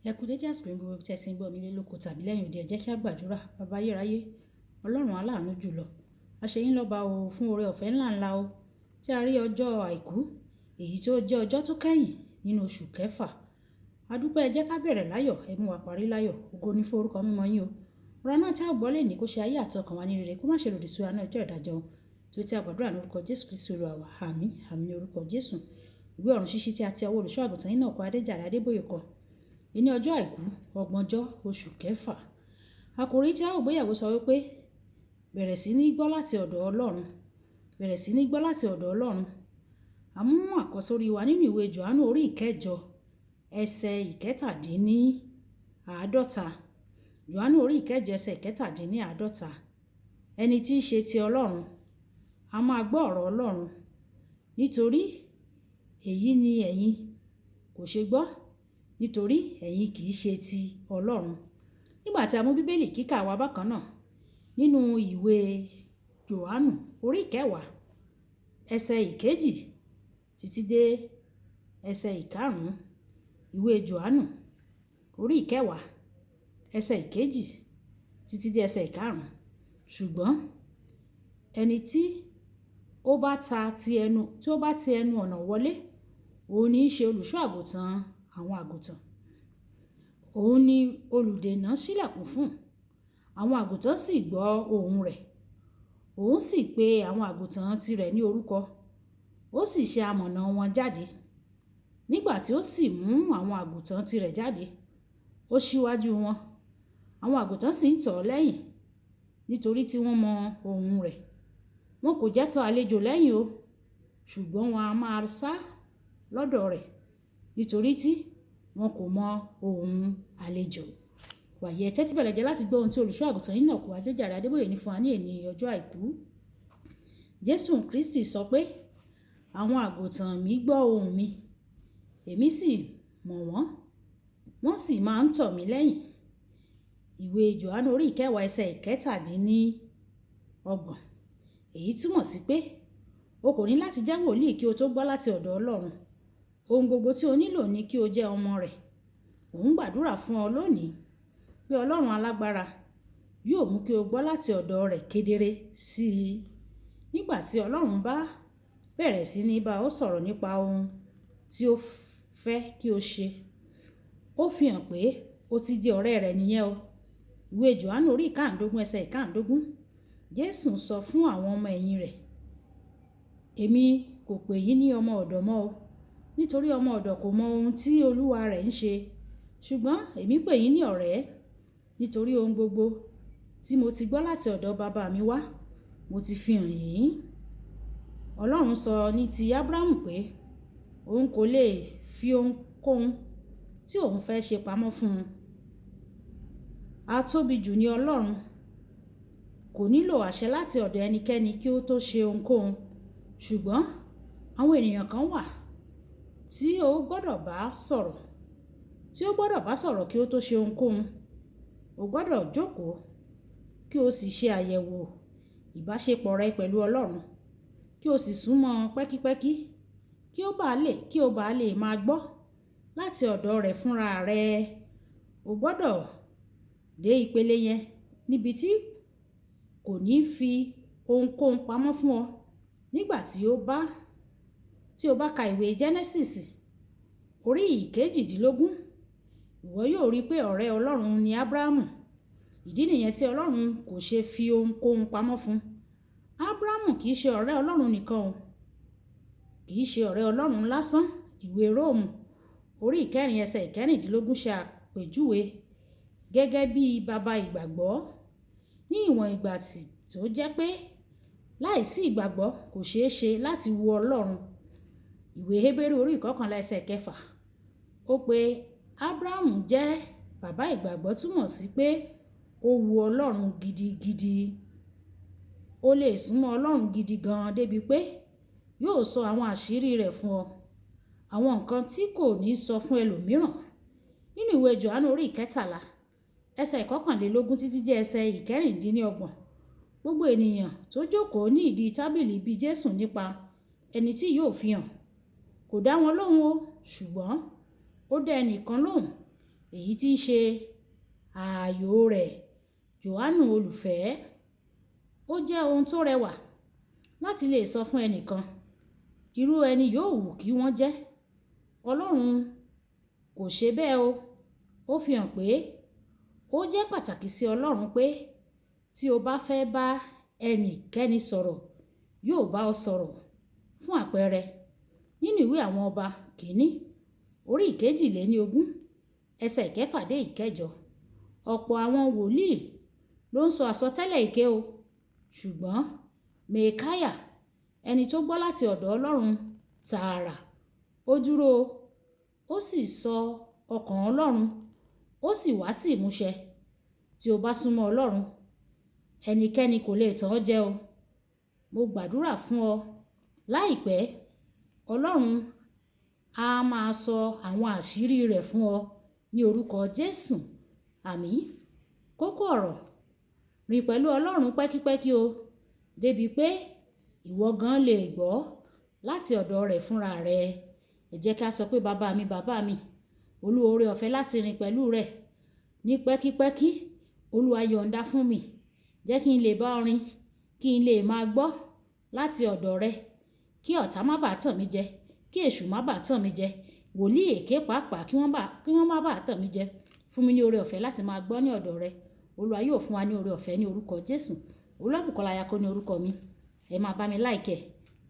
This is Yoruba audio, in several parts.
Ẹ kú dédé àsìkò yìí gbogbo ibi tí ẹ ti ń gbọ́ mi lé lóko tàbí lẹ́yìn odi. Ẹ jẹ́ kí a gbàdúrà. Baba ayérayé, Ọlọ́run aláàánú jùlọ. A ṣe yín lọ́ba o fún oore ọ̀fẹ́ ńlá ńlá o tí a rí ọjọ́ àìkú, èyí tí ó jẹ́ ọjọ́ tó kẹ́yìn nínú oṣù kẹfà. A dúpẹ́, ẹ jẹ́ ká bẹ̀rẹ̀ láyọ̀, ẹ mú wa parí láyọ̀. Ògo ni fún orúkọ mímọ́ yín o. Ọ̀rọ̀ náà tí a gbọ́ lónìí kó ṣe ayé àti ọkàn wa ní rere, kó má ṣe lòdì sí wa ní ọjọ́ ìdájọ́. Tó tí a gbàdúrà ní orúkọ Jésù Kristi Olúwa wa. Àmín, àmín ní orúkọ Jésù. Ìwé ọ̀run ṣíṣí tí a ti ọwọ́ olùṣọ́ àgùntàn yín náà kọ Adéjàre Adébóyè kọ. Ní ọjọ́ àìkú, ọgbọ̀njọ́ oṣù kẹfà. Àkòrí tí a ó gbéyẹ̀wò sọ wípé bẹ̀rẹ̀ sí ní gbọ́ láti ọ̀dọ̀ Ọlọ́run. Bẹ̀rẹ̀ sí ní gbọ́ láti ọ̀dọ̀ Ọlọ́run. A mú àkọ́sórí wa nínú ìwé Jòhánù orí ìkẹjọ, ẹsẹ̀ ìkẹtàdínníàádọ́ta. Jòhánù orí ìkẹjọ, ẹsẹ̀ ìkẹtàdínníàádọ́ta. Ẹni tí í ṣe ti Ọlọ́run, a máa gbọ́ ọ̀rọ̀ Ọlọ́run. Nítorí èyí ni ẹ̀yin kò ṣe gbọ́, nítorí ẹ̀yin kì í ṣe ti Ọlọ́run. Nígbà tí a mú Bíbélì kíkà wa bákan náà nínú ìwé Jòhánù orí ìkẹwàá, ẹsẹ̀ ìkejì títí dé ẹsẹ̀ ìkarùn-ún. Ìwé Jòhánù orí ìkẹwàá, ẹsẹ̀ ìkejì títí dé ẹsẹ̀ ìkarùn-ún. Ṣùgbọ́n ẹni tí ó bá ta ti ẹnu, tí ó bá ti ẹnu ọ̀nà wọlé, òun ní í ṣe olùṣọ́ àgùntàn àwọn àgùntàn. Òun ni olùdènà ṣílẹ̀kùn fún. Àwọn àgùntàn sì gbọ́ ohùn rẹ̀. Òun sì pe àwọn àgùntàn tirẹ̀ ní orúkọ. Ó sì ṣe amọ̀nà wọn jáde. Nígbà tí ó sì mú àwọn àgùntàn tirẹ̀ jáde, ó ṣíwájú wọn. Àwọn àgùntàn sì ń tọ̀ ọ́ lẹ́yìn, nítorí tí wọ́n mọ ohùn rẹ̀. Wọn kò jẹ́ tọ àlejò lẹ́yìn o, ṣùgbọ́n wọn a máa sá lọ́dọ̀ rẹ̀, nítorí tí wọn kò mọ ohùn àlejò. Wàyí, ẹ tẹ́tí bẹ̀lẹ̀ jẹ́ láti gbọ́ ohun tí olùṣọ́ àgùntàn yín náà kọ Adéjàre Adébóyè ní fún wa ní èní ọjọ́ àìkú. Jésù Kristi sọ pé, àwọn àgùntàn mi gbọ́ ohùn mi, èmi sì mọ̀ wọ́n, wọ́n sì máa ń tọ̀ mí lẹ́yìn. Ìwé Jòhánù orí ìkẹwàá ẹsẹ̀ ìkẹtàdínníọgbọ̀n. Èyí túmọ̀ sí pé o kò ní láti jẹ́ wòlíì kí o tó gbọ́ láti ọ̀dọ̀ Ọlọ́run. Ohun gbogbo tí o nílò ni kí o jẹ́ ọmọ rẹ̀. Òun gbàdúrà fún ọ lónìí pé Ọlọ́run alágbára yóò mú kí o gbọ́ láti ọ̀dọ̀ rẹ̀ kedere sí i. Nígbà tí Ọlọ́run bá bẹ̀rẹ̀ sí ní bá ọ sọ̀rọ̀ nípa ohun tí ó fẹ́ kí o ṣe, ó fi hàn pé o ti di ọ̀rẹ́ rẹ̀ nìyẹn o. Ìwé Jòhánù orí ìkáàndógún ẹsẹ̀ ìkáàndógún. Jésù sọ fún àwọn ọmọ ẹ̀yìn rẹ̀, èmi kò pè yín ní ọmọ ọ̀dọ̀ mọ́ o, nítorí ọmọ ọ̀dọ̀ kò mọ ohun tí olúwa rẹ̀ ń ṣe. Ṣùgbọ́n èmi pè yín ní ọ̀rẹ́, nítorí ohun gbogbo tí mo ti gbọ́ láti ọ̀dọ̀ bàbá mi wá, mo ti fi hàn yín. Ọlọ́run sọ ní ti Ábúráhámù pé òun kò lè fi ohunkóhun tí òun fẹ́ ṣe pamọ́ fún un. A tóbi jù ní Ọlọ́run. Kò nílò àṣẹ láti ọ̀dọ̀ ẹnikẹ́ni kí ó tó ṣe ohunkóhun. Ṣùgbọ́n àwọn ènìyàn kan wà tí ó gbọdọ̀ bá sọ̀rọ̀, tí ó gbọdọ̀ bá sọ̀rọ̀ kí ó tó ṣe ohunkóhun. O gbọdọ̀ jókòó kí o sì ṣe àyẹ̀wò ìbáṣepọ̀ rẹ pẹ̀lú Ọlọ́run, kí o sì súnmọ́ pẹ́kípẹ́kí, kí o bá lè máa gbọ́ láti ọ̀dọ̀ rẹ̀ fúnra rẹ. O gbọdọ̀ dé ìpele yẹn níbi tí kò ní fi ohunkóhun pamọ́ fún ọ. Nígbà tí o bá ka ìwé Genesis orí ìkejìdínlógún, ìwọ yóò rí pé ọ̀rẹ́ Ọlọ́run ni Ábúráhámù. Ìdí nìyẹn tí Ọlọ́run kò ṣe fi ohunkóhun pamọ́ fún. Ábúráhámù kì í ṣe ọ̀rẹ́ Ọlọ́run nìkan o, kì í ṣe ọ̀rẹ́ Ọlọ́run lásán. Ìwé Róòmù orí ìkẹrin ẹsẹ̀ ìkẹrìndínlógún ṣe àpèjúwe gẹ́gẹ́ bí baba ìgbàgbọ́. Ní ìwọ̀n ìgbà tó jẹ́ pé láìsí ìgbàgbọ́ kò ṣe é ṣe láti wu Ọlọ́run. Ìwé Hébérù orí ìkọkànlá ẹsẹ̀ kẹfà ó pé Ábúráhámù jẹ́ baba ìgbàgbọ́ túmọ̀ sí pé ó wu Ọlọ́run gidigidi. Ó lè súnmọ́ Ọlọ́run gidi gan-an débi pé yóò sọ àwọn àṣírí rẹ̀ fún ọ, àwọn nǹkan tí kò ní sọ fún ẹlòmíràn. Nínú ìwé Jòhánù orí ìkẹtàlá, ẹsẹ̀ ìkọkànlélógún títí dé ẹsẹ̀ ìkẹrìndínlọ́gbọ̀n, gbogbo ènìyàn tó jókòó ní ìdí tábìlì bí Jésù nípa ẹni tí yóò fi hàn. Kò dá wọn lóhùn o, ṣùgbọ́n ó dá ẹnìkan lóhùn. èyí tí í ṣe ààyò rẹ̀, Jòhánù olùfẹ́. Ó jẹ́ ohun tó rẹwà láti lè sọ fún ẹnìkan, irú ẹni yóò wù kí wọ́n jẹ́. Ọlọ́run kò ṣe bẹ́ẹ̀ o. Ó fi hàn pé ó jẹ́ pàtàkì sí Ọlọ́run pé tí o bá fẹ́ bá ẹnikẹ́ni sọ̀rọ̀, yóò bá ọ sọ̀rọ̀. Fún àpẹẹrẹ, nínú ìwé àwọn ọba kìíní, orí 22, ẹsẹ̀ ìkẹfà dé ìkẹjọ, ọ̀pọ̀ àwọn wòlíì ló ń sọ àsọtẹ́lẹ̀ èké o. Ṣùgbọ́n Mèkáyà, ẹni tó gbọ́ láti ọ̀dọ̀ Ọlọ́run tààrà, ó dúró, ó sì sọ ọkàn Ọlọ́run, ó sì wá sí ìmúṣẹ. Tí o bá súnmọ́ Ọlọ́run, ẹnikẹ́ni kò lè tàn ọ́ jẹ o. Mo gbàdúrà fún ọ láìpẹ́, Ọlọ́run á máa sọ àwọn àṣírí rẹ̀ fún ọ ní orúkọ Jésù. Àmín. Kókó ọ̀rọ̀: rìn pẹ̀lú Ọlọ́run pẹ́kípẹ́kí o, débi pé ìwọ gan lè gbọ́ láti ọ̀dọ̀ rẹ̀ fúnra rẹ. Ẹ jẹ́ kí a sọ pé bàbá mi, bàbá mi, Olúwa, oore ọ̀fẹ́ láti rìn pẹ̀lú rẹ ní pẹ́kípẹ́kí, Olúwa yọ̀ǹda fún mi. Jẹ́ kí n lè bá ọ rìn, kí n lè máa gbọ́ láti ọ̀dọ̀ rẹ, kí ọ̀tá má bàá tàn mí jẹ, kí èṣù má bàá tàn mí jẹ, wòlíì èké pàápàá kí wọ́n má bàá tàn mí jẹ. Fún mi ní oore ọ̀fẹ́ láti máa gbọ́ ní ọ̀dọ̀ rẹ. Olúwa yóò fún wa ní oore ọ̀fẹ́ ní orúkọ Jésù. Olúwabùkọ́lá Ayako ní orúkọ mi. Ẹ máa bá mi like ẹ,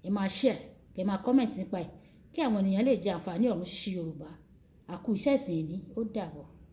ẹ máa share, ẹ máa comment nípa ẹ̀, kí àwọn ènìyàn lè jẹ àǹfààní ọ̀run ṣíṣí Yorùbá. A kú iṣẹ́ ìsìn yìí, ó dàbọ̀.